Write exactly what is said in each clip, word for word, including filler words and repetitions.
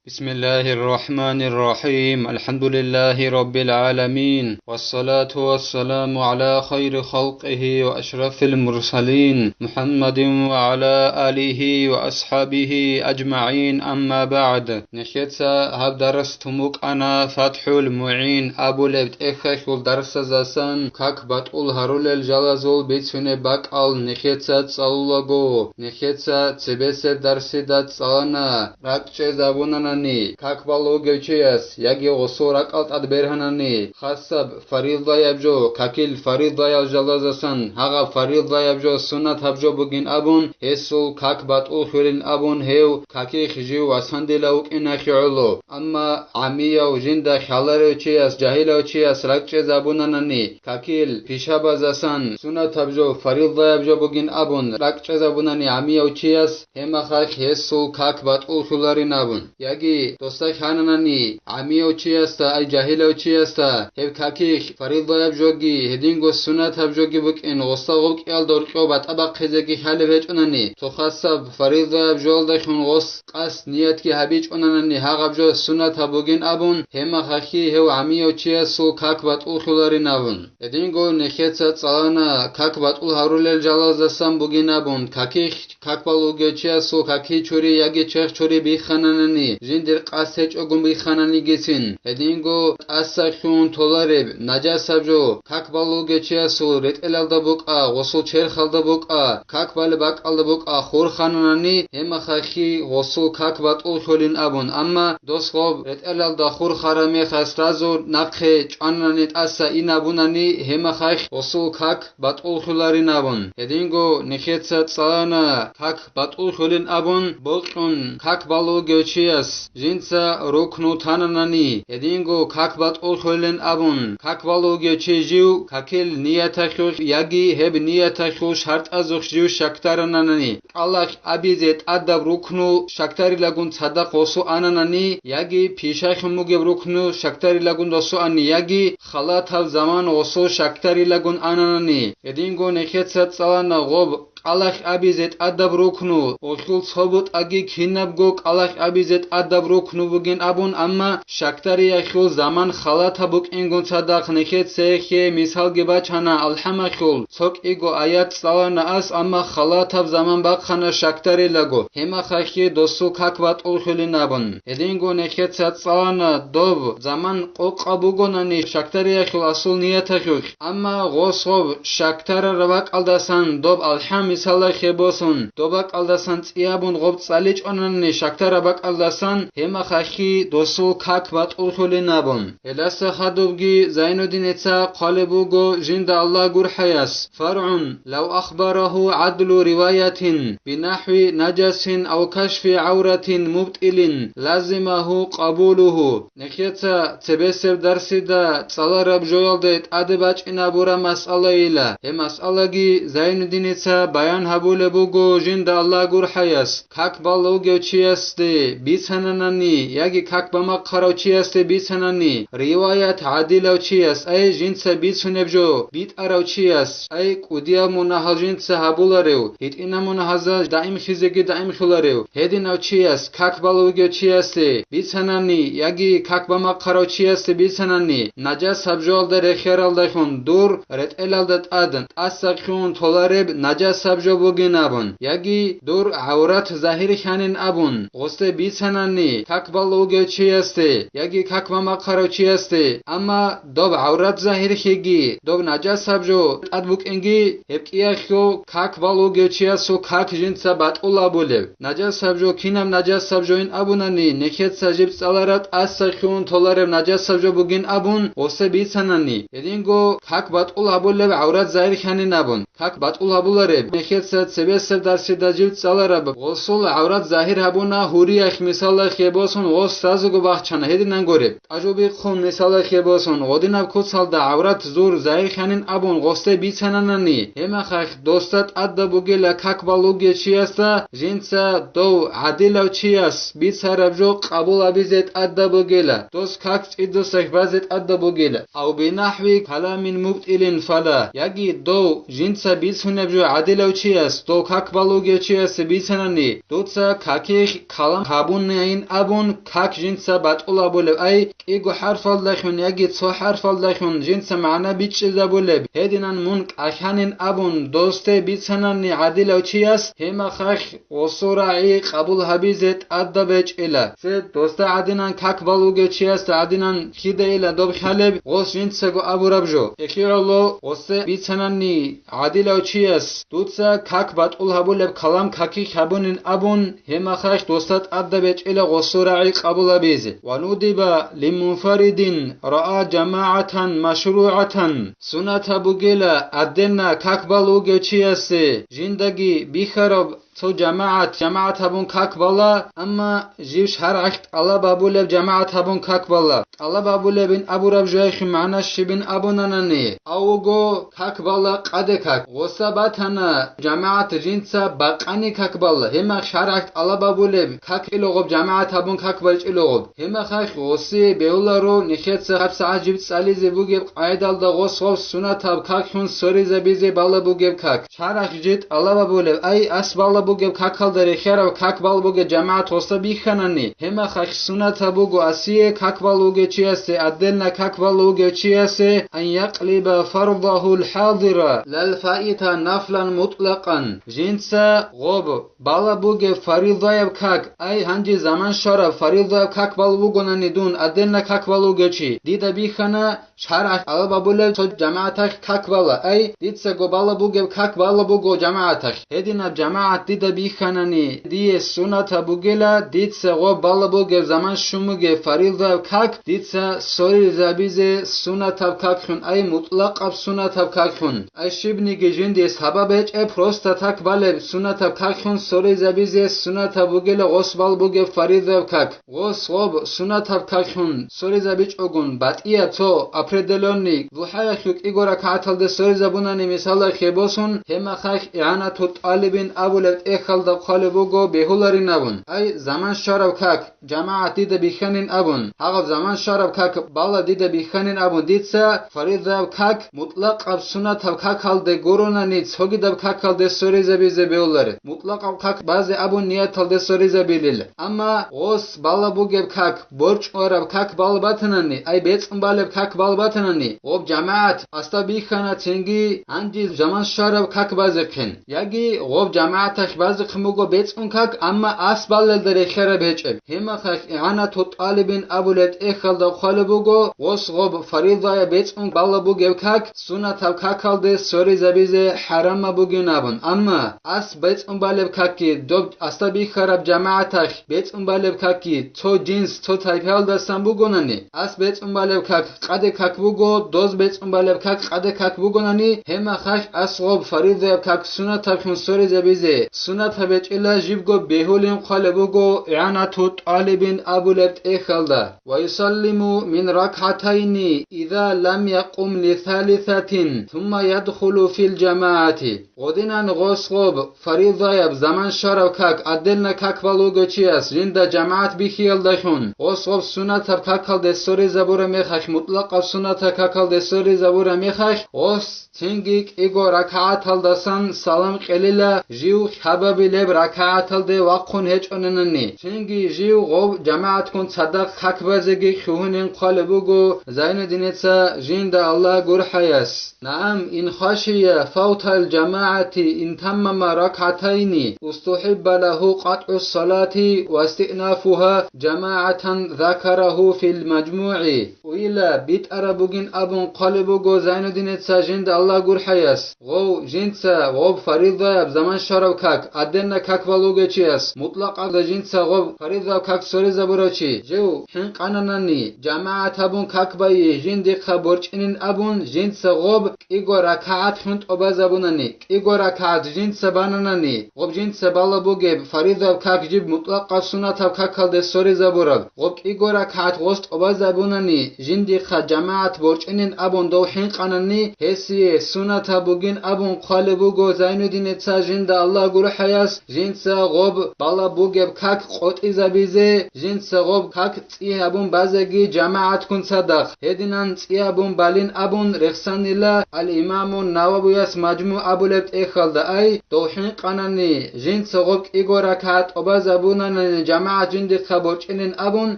بسم الله الرحمن الرحيم. الحمد لله رب العالمين. والصلاة والسلام على خير خلقه وأشرف المرسلين محمد وعلى آله وأصحابه أجمعين. أما بعد. Нехеца гьаб дарс тумукъана ФатхӀул МугӀин абулеб тӀехьалъул дарсазасан как батӀул гьарулел жалазул бицунеб бакӀал нехеца цӀалулаго. Нехеца цебесеб дарсида цӀалана. РакӀчӀезабунанани, как балугев чияс яги гъусул ракӀал тӀад бергьанани, хасаб фарилдаяб жо, какил фарилдаял жалазасан гьагъаб фарилдаяб жо, суннатаб жо бугин абун, гьесул как батӀуллъулин абун, гьев каких жив васандила вукӀинахи гӀоло. Амма гӀамияв, жинда хяларев чияс, жагьилав чияс ракӀчӀезабунанани, какил пишабазасан суннатаб жо, фарилдаяб жо бугин абун ракӀчӀезабунани гӀамияв чияс, гьемахалъ гьесул как батӀуллъуларин абун, яги досда хьананани, гӀамияв чиясда, ай жагьилав чиясда, гьеб каких фарилдаяб жоги, гьединго суннатаб жоги букӀин, гъосда гъоб кӀиялда гьоркьов батӀа бахъизеги хӀалеб гьечӀонани, цо хасаб фарилдаяб жоялдалъун гъос къасд ниятги гьабичӀонанани, гьагъаб жо суннатаб бугин абун, гьемахалъги гьев гӀамияв чиясул как батӀуллъуларин абун. Гьединго нехеца цӀалана как батӀул гьарулел жалаздасан бугин абун, каких как балугев чиясул каки чури яги черх чури биххананани, жиндир къасд гьечӀогун биххананигицин, гьединго тӀаса хьун толареб нажасаб жо, как балугев чиясул ретӀелалда букӀа, гъосул черхалда букӀа, как балеб бакӀалда букӀа, хурхананани, гьемахалъги гъосул как батӀуллъулин абун, амма дос гъоб ретӀелалда хурхараб мехалъ сразу нахъе чӀвананани тӀаса инабунани, гьемахалъ гъосул как батӀуллъуларин абун. Гьединго нехеца цӀалана как батӀуллъулин абун бокьун как балугев чияс, жинца рукну тананани, гьединго как батӀуллъулин абун, как балугев чи жив какил ниятахъулъ яги гьеб ниятахъул шартӀазухъ жив щакдарананани, кӀалахъ абизе тӀадаб рукну щакдарилагун цадахъ гъосу ананани, яги пишахъун бугеб рукну щакдарилагун досу ани, яги халатаб заман гъосу щакдарилагун ананани, гьединго нехеца цӀалана гъоб кӀалахъ абизе тӀадаб рукну, гъолъул цо бутӀаги кинабго кӀалахъ абизе тӀадаб рукну бугин абун, амма щакдариялъул заман халатаб букӀингун цадахъ нехеца гьехие мисалги бачана, алхӀамалъул цо кӀиго аят цӀалана ас, амма халатаб заман бахъана щакдарилаго, гьемахалъги досул как батӀуллъулин абун. Гьединго нехеца цӀалана доб заман къокъаб бугонани щакдариялъул асул нияталъулъ, амма гъос гъоб щакдарараб бакӀалдасан доб алхӀам мисалалъе босун, доб бакӀалдасан цӀиябун гъоб цӀаличӀонани щакдараб бакӀалдасан, гьемахалъги досул как батӀуллъулин абун. Гьелдаса хадубги Зайнуддиница хъвалеб буго жинда Аллагь гурхӀаяс: فرع لو أخبره عدل رواية بنحو نجس أو كشف عورة مبطل لزمه قبوله. Нехеца цебесеб дарсида цӀалараб жоялде тӀаде бачӀинабураб масъалайила. Гьеб масъалаги Зайнуддиница баян гьабулеб буго жинда Аллагь гурхӀаяс. Как балугев чиясде бицананани яги как бамахъарав чиясде бицанани, риваят гӀадилав чияс, ай жинца бицунеб жо битӀарав чияс, ай кӀудияб мунагьал жинца гьабуларев, гьитӀинаб мунагьазда даимлъизеги даимлъуларев, гьединав чияс, как балугев чиясде бицанани яги как бамахъарав чиясде бицанани, нажасаб жоялда рехияралдалъун дур ретӀелалда тӀад тӀаса хьун толареб нажасаб жо бугин абун, яги дур гӀаврат загьирлъанин абун, гъосде бицанани, как балугев чиясде яги как бамахъарав чиясде, амма доб гӀаврат загьирлъиги, доб нажасаб жо тӀад букӀинги, гьеб кӀиялъго как балугев чиясул как жинца батӀул абулеб. Нажасаб жо кинаб нажасаб жоин абунани, нехеца жиб цӀалараб тӀаса хьун толареб нажасаб жо бугин абун, гъосде бицанани, гьединго как батӀул гьабулеб гӀаврат загьирлъанин абун. Как батӀул гьабулареб? Нехеца цебесеб дарсида жиб цӀалараб гъосул гӀаврат загьир гьабуна гьуриялъ мисалалъе босун, гъос сразуго бахчана гьединан гуреб. ТӀажубихъун мисалалъе босун, гъодинаб куцалда гӀаврат зур загьирлъанин абун гъосде бицананани, гьемахалъ досда тӀадаб бугила как балугев чиясда, жинца дов гӀадилав чияс бицараб жо къабул гьабизе тӀадаб бугила, дос как цӀидусахь базе тӀадаб бугила. أو بنحو كلام مبطل فلا, яги дов жинца бицунеб жо гӀадилав чияс, дов как балугев чиясе бицанани, дуца каких калам гьабунин абун, как жинца батӀул абулеб, ай кӀиго хӀарфалдалъун яги цо хӀарфалдалъун жинца магӀна бичӀчӀизабулеб, гьединан мун кӀалъанин абун, досде бицанани гӀадилав чияс, гьемахъахь гъосул рагӀи къабул гьабизе тӀадаб гьечӀила. Цо досда гӀадинан как балугев чиясда гӀадинан кидайила доб хӀалеб, гъос жинцаго абураб жо. Эхиялъул гъосде бицанани гӀадилав чияс, дуца как батӀул гьабулеб калам каких гьабунин абун, гьемахъахь досда тӀадаб гьечӀила гъосул рагӀи къабул гьабизе. Ва нудиба лимунфаридин раа жамагӀатан машругӀатан. Суннатаб бугила, отдельно как балугев чиясе жиндаги бихьараб цо жамагӀат, жамагӀат гьабун как бала, амма жив шаргӀалъ тӀалаб гьабулеб жамагӀат гьабун как бала. ТӀалаб гьабулебин абураб жоялъе магӀна щибин абунанани, ав вуго как бала къаде как. Гъоса батана, жамагӀат жинца бакъани как бала, гьемахъ шаргӀалъ тӀалаб гьабулеб как чӀилогъоб, жамагӀат гьабун как балчӀилогъоб. Гьемахъахь гъосие бегьуларо нехеца гьабсагӀат жиб цӀализе бугеб къагӀидалда гъос гъоб суннатаб каклъун соризабизе бала бугеб как. ШаргӀалъ жид тӀалаб гьабулеб, ай, ас бала бугеб какалда рехиараб как бала бугеб жамагӀат гъосда бихьанани, гьемахъахь суннатаб буго асие как бала бугев чиясе, отдельно как бала бугев чиясе, ан якълиба фардахул хӀадира лал фаита нафлан мутӀлакъан. Жинца гъоб бала бугеб фаризаяб как, ай, гьанже заман щвараб фаризаяб как бала бугонани дун, отдельно как бала бугев чи, дида бихьана, шаргӀалъ тӀалаб гьабулеб цо жамагӀаталъ как бала, ай, дицаго бала бугеб как бала буго жамагӀаталъ. Гьединаб жамагӀат дида бихьанани, дие суннатаб бугила, дица гъоб бала бугеб заман щун бугеб фаризаяб как дица соризабизе суннатаб каклъун, ай, мутӀлакъаб суннатаб каклъун. Ай щибниги жиндие сабаб гьечӀеб, просто так балеб суннатаб каклъун соризабизе суннатаб бугила гъос бала бугеб фаризаяб как. Гъос гъоб суннатаб каклъун соризабичӀогун батӀияб цо определённый, духӀаялъул кӀиго ракагӀаталде соризабунани мисалалъе босун, гьемахъахь игӀанату тӀалибин абулеб тӀехьалда хъвалеб буго бегьуларин абун. Ай, заман щвараб как, жамагӀат дида бихьанин абун, гьагъаб заман щвараб как бала дида бихьанин абун дица фаризаяб как мутӀлакъаб суннатаб какалде гуронани цогидаб какалде соризабизе бегьуларе. МутӀлакъаб как базе абун нияталде соризабилел. Амма гъос бала бугеб как, борчӀараб как бала батанани, ай бецӀун балеб как бала батанани, гъоб жамагӀат асда бихьана цинги гьанже заман щвараб как базехъин. Яги гъоб жамагӀаталъ базехъин буго бецӀун как, амма ас балелда рехиараб гьечӀеб. Гьемахъахь игӀанату тӀалибин абулеб тӀехьалда хъвалеб буго, гъос гъоб фаризаяб бецӀун бала бугеб как суннатаб какалде соризабизе хӀарамаб бугин абун. Амма ас бецӀун балеб какги доб асда бихьараб жамагӀаталъ бецӀун балеб какги цо жинс, цо тайпаялдасан бугонани, ас бецӀун балеб как къаде как буго, доз бецӀун балеб как къаде как бугонани, гьемахъахь ас гъоб фаризаяб как суннатаблъун соризабизе суннатаб гьечӀила жибго бегьулин хъвалеб буго игӀанату тӀалибин абулеб тӀехьалда. Ва юсаллиму мин ракгӀатайни иза лам якъум лисалисатин, сумма ядхулу фил жамагӀати. Гъодинан гъос гъоб фаризаяб заман щвараб как, отдельно как балугев чияс жинда жамагӀат бихьиялдалъун, гъос гъоб суннатаб какалде соризабураб мехалъ, мутӀлакъаб суннатаб какалде соризабураб мехалъ, гъос цинги кӀиго ракагӀаталдасан салам кьелила, жив хабабилеб ракагӀаталде вахъун гьечӀонанани, цинги жив гъов жамагӀатгун цадахъ как базеги лъугьунин хъвалеб буго Зайнуддиница жинда Аллагь гурхӀаяс. Нагьам, ин хашия фавтал жамагӀати ин таммама ракгӀатайни, устухӀибба лагьу къатӀгӀу салати ва истиънафугьа жамагӀатан закарагьу фил мажмугӀи. Уила битӀараб бугин абун хъвалеб буго Зайнуддиница жинда Аллагь гурхӀаяс. Гъов жинца гъоб фаризаяб заман щвараб как, отдельно как балугев чияс, мутӀлакъабда жинца гъоб фаризаяб как соризабурав чи, жив хӀинкъананани, жамагӀат гьабун как байи жиндихъа борчӀинин абун, жинца гъоб кӀиго ракагӀатлъун тӀубазабунани, кӀиго ракагӀат жинца бананани, гъоб жинца бала бугеб фаризаяб как жиб мутӀлакъаб суннатаб какалде соризабураб, гъоб кӀиго ракагӀат гъос тӀубазабунани, жиндихъа жамагӀат борчӀинин абун дов хӀинкъанани, гьесие суннатаб бугин абун хъвалеб буго Зайнуддиница жинда Аллагь гур гурхӀаяс жинца гъоб балеб бугеб как къотӀизабизе, жинца гъоб как цӀи гьабун базеги жамагӀатккун цадахъ, гьединан цӀи гьабун балин абун рехсанила ал-Имаму Нававияс МажмугӀ абулеб тӀехьалда. Ай, дов хӀинкъанани, жинца гъоб кӀиго ракагӀат тӀубазабунанани жамагӀат жиндихъа борчӀилин абун,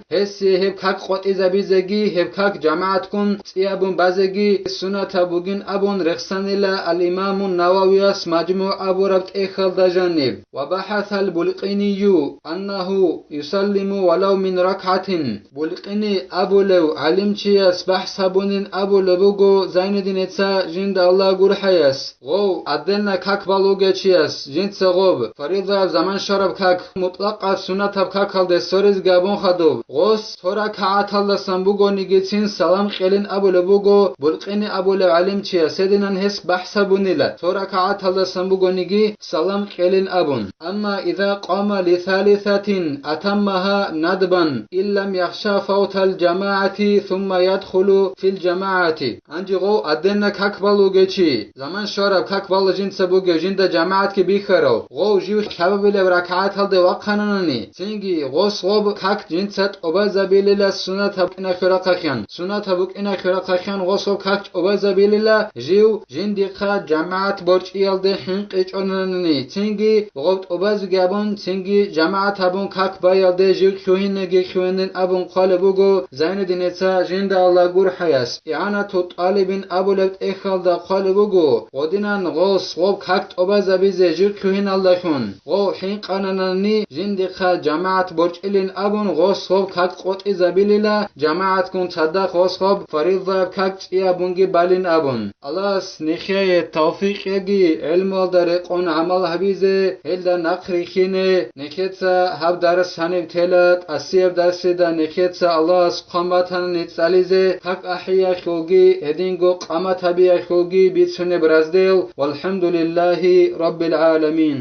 гьесие гьеб как къотӀизабизеги, гьеб как жамагӀатккун цӀи гьабун базеги сунатаб бугин абун рехсанила ал-Имаму Нававияс МажмугӀ абураб тӀехьалда жаниб. Ва бахӀасал Булкъинию аннагьу юсаллиму валав мин ракгӀатин. Булкъини абулев гӀалимчияс бахӀс гьабунин абулеб буго Зайнудиница, жинда Аллагь гурхӀаяс, гъов, отдельно как балугев чияс, жинца гъоб, фаридаб заман щвараб как, мутӀлакъаб сунатаб какалде соризеги абун хадуб, гъос цо ракагӀаталдасан бугонигицин салам кьелин абулеб буго Булкъини абулев гӀалимчияс, гьединан гьес бахӀс гьабунила, цо ракагӀаталдасан бугониги салам кьелин абун. Амма иза къама лисалисатин атаммагьа надбан, иллам яхша фавтал жамагӀати, сумма ядхулу фил жамагӀати. Гьанже гъов отдельно как балугев чи, заман щвараб как бала жинца бугев, жинда жамагӀатги бихьарав, гъов жив лъабабилеб ракагӀаталде вахъананани, цинги гъос гъоб как жинца тӀубазабилила сунатаб букӀиналъул рахъалъан, сунатаб букӀиналъул рахъалъан гъос гъоб как тӀубазабилила жив жиндихъа жамагӀат борчӀиялде хӀинкъичӀонанани, цинги гъоб тӀубазеги абун, цинги жамагӀат гьабун как баялде жив лъугьинеги лъугьинин абун хъвалеб буго Зайнудиница, жинда Аллагь гурхӀаяс. ИгӀанату тӀалибин абулеб тӀехьалда хъвалеб буго, гъодинан гъос гъоб как тӀубазабизе жив лъугьиналдалъун, гъов хӀинкъананани жиндихъа жамагӀат борчӀилин абун гъос гъоб как къотӀизабилила, жамагӀатккун цадахъ гъос гъоб фаридаб как цӀи гьабунги балин абун. Аллагьас нехее тавфикъ яги гӀелмуялда рекъон гӀамал гьабизе, гьелда нахъ рихьине. Нехеца гьаб дарс гьаниб тела, тӀасияб дарсида нехеца Аллагьас хъван батанани цӀализе, как ахӀиялъулги, гьединго къамат гьабиялъулги бицунеб раздел. ВалхӀамдулиллагьи раббил гӀаламин.